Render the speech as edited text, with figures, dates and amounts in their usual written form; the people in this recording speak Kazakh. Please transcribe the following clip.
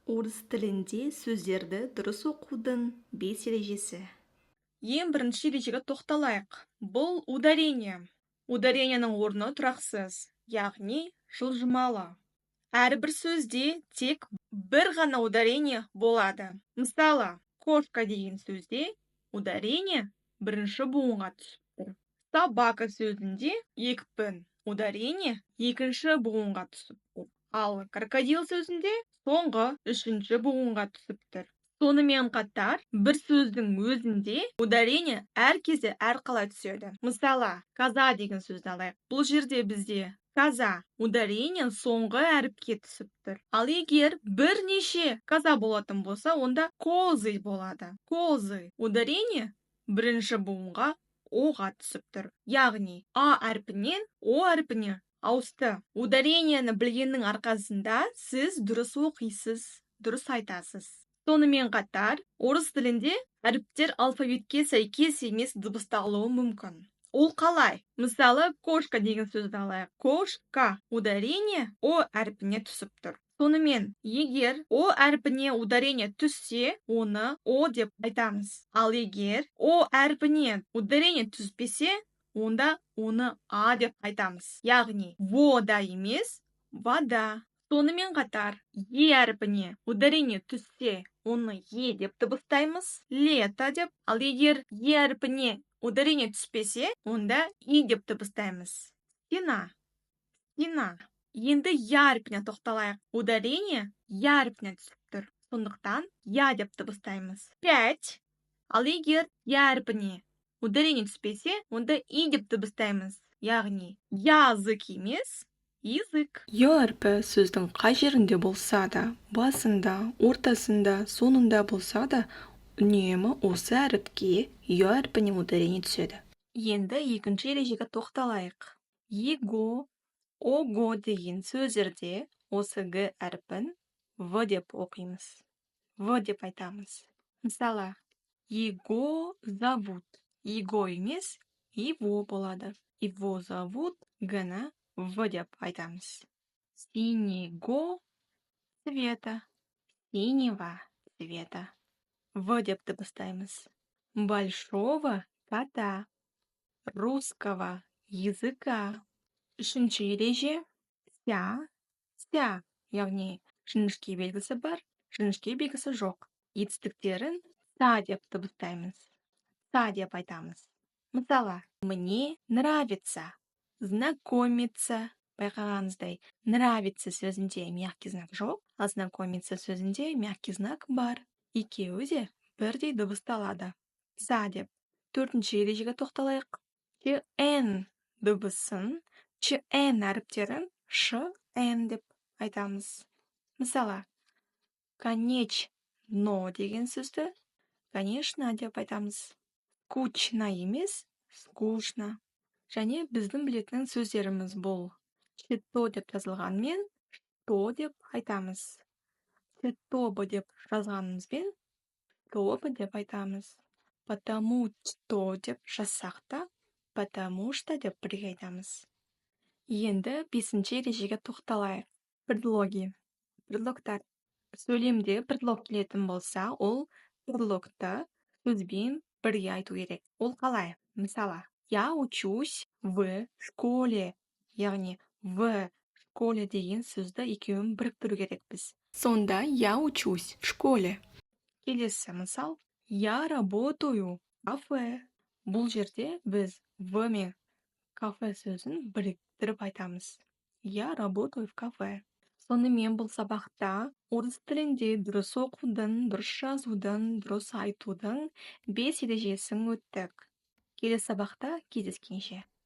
Орыс тілінде сөздерді дұрыс оқудың бес ережесі. Ең бірінші ережеге тоқталайық. Бұл ударение. Ударениенің орны тұрақсыз, яғни жылжымалы. Әрбір сөзде тек бір ғана ударение болады. Мысалы, кошка деген сөзде ударение бірінші буынға түсіп тұр. Собака сөзінде екпін, ударение екінші буынға түсіп тұр. Ал крокодил сөзінде соңғы, үшінші буынға түсіп тұр. Сонымен қатар, бір сөздің өзінде ударение әр кезде әрқалай түседі. Мысалы, коза деген сөзді алайық. Бұл жерде бізде коза, ударение соңғы әріпке түсіп тұр. Ал егер бірнеше коза болатын болса, онда козы болады. Козы. Ударение бірінші буынға, оға түсіп тұр. Яғни а әрпінен о әрпіне ауысты. Ударениені білгеннің арқасында сіз дұрыс оқисыз, дұрыс айтасыз. Сонымен қатар, орыс тілінде әріптер алфавитке сәйкес емес дыбысталуы мүмкін. Ол қалай? Мысалы, кошка деген сөзді алайық. Кошка, ударение о әрпіне түсіп тұр. Сонымен, егер о әрпіне ударение түссе, оны о деп айтамыз. Ал егер о әрпіне ударение түспесе, онда оны а деп айтамыз. Яғни вода емес, вода. Сонымен қатар, е әрпіне ударение түссе, оны е деп дыбыстаймыз, лето деп. Ал егер е әрпіне ударение түспесе, онда и деп дыбыстаймыз. Стена, стена. Енді я әрпіне тоқталайық. Ударение я әрпіне түсіп тұр. Сондықтан я деп дыбыстаймыз. Пять. Ал егер я әрпіне ударение түспесе, онда и деп дыбыстаймыз. Яғни язык емес, язык. Ё әрпі сөздің қай жерінде болса да, басында, ортасында, соңында болса да, үнемі осы әріпке, ё әрпіне ударение түседі. Енді екінші ережеге тоқталайық. Его, ого деген сөздерде осы г әрпін в деп оқимыз. В деп айтамыз. Мысалы, его зовут. Его емес, его болады. Его зовут, г-ні в деп айтамыз. Синего цвета. Синего цвета. В деп дыбыстаймыз. Большого кота. Русского языка. Үшінші ереже: ся, ся, яғни жіңішке белгісі бар, жіңішке белгісі жоқ. Етістіктерін ца деп дыбыстаймыз. Ца деп айтамыз. Мысалы, мне нравится знакомиться. Байқағаныңыздай, нравится сөзінде мягкий знак жоқ, ал знакомиться сөзінде мягкий знак бар. Екеуі де бірдей дыбысталады. Ца деп. Төртінші ережеге тоқталайық. Ч, н дыбысын, ч, н әріптерін ш, н деп айтамыз. Мысалы, конечно деген сөзді конечно деп айтамыз. Скучно емес, скучно. Және біздің білетін сөздеріміз бұл: что деп жазылғанмен, что деп айтамыз. Чтобы деп жазғанымызбен, чтобы деп айтамыз. Потому что деп жазсақ та, потому что деп бірге айтамыз. Енді бесінші ережеге тоқталайық. Предлоги. Предлогтар. Сөйлемде предлог келетін болса, ол предлогты сөзбен бірге айту керек. Ол қалай? Мысалы, я учусь в школе. Яғни в школе деген сөзді екеуін біріктіру керекпіз. Сонда я учусь в школе. Келесі мысал: я работаю в кафе. Бұл жерде біз в мен кафе сөзін біріктіріп айтамыз. Я работаю в кафе. Сонымен, бұл сабақта орыс тілінде дұрыс оқудың, дұрыс жазудың, дұрыс айтудың бес ережесін өттік. Келесі сабақта кездескенше!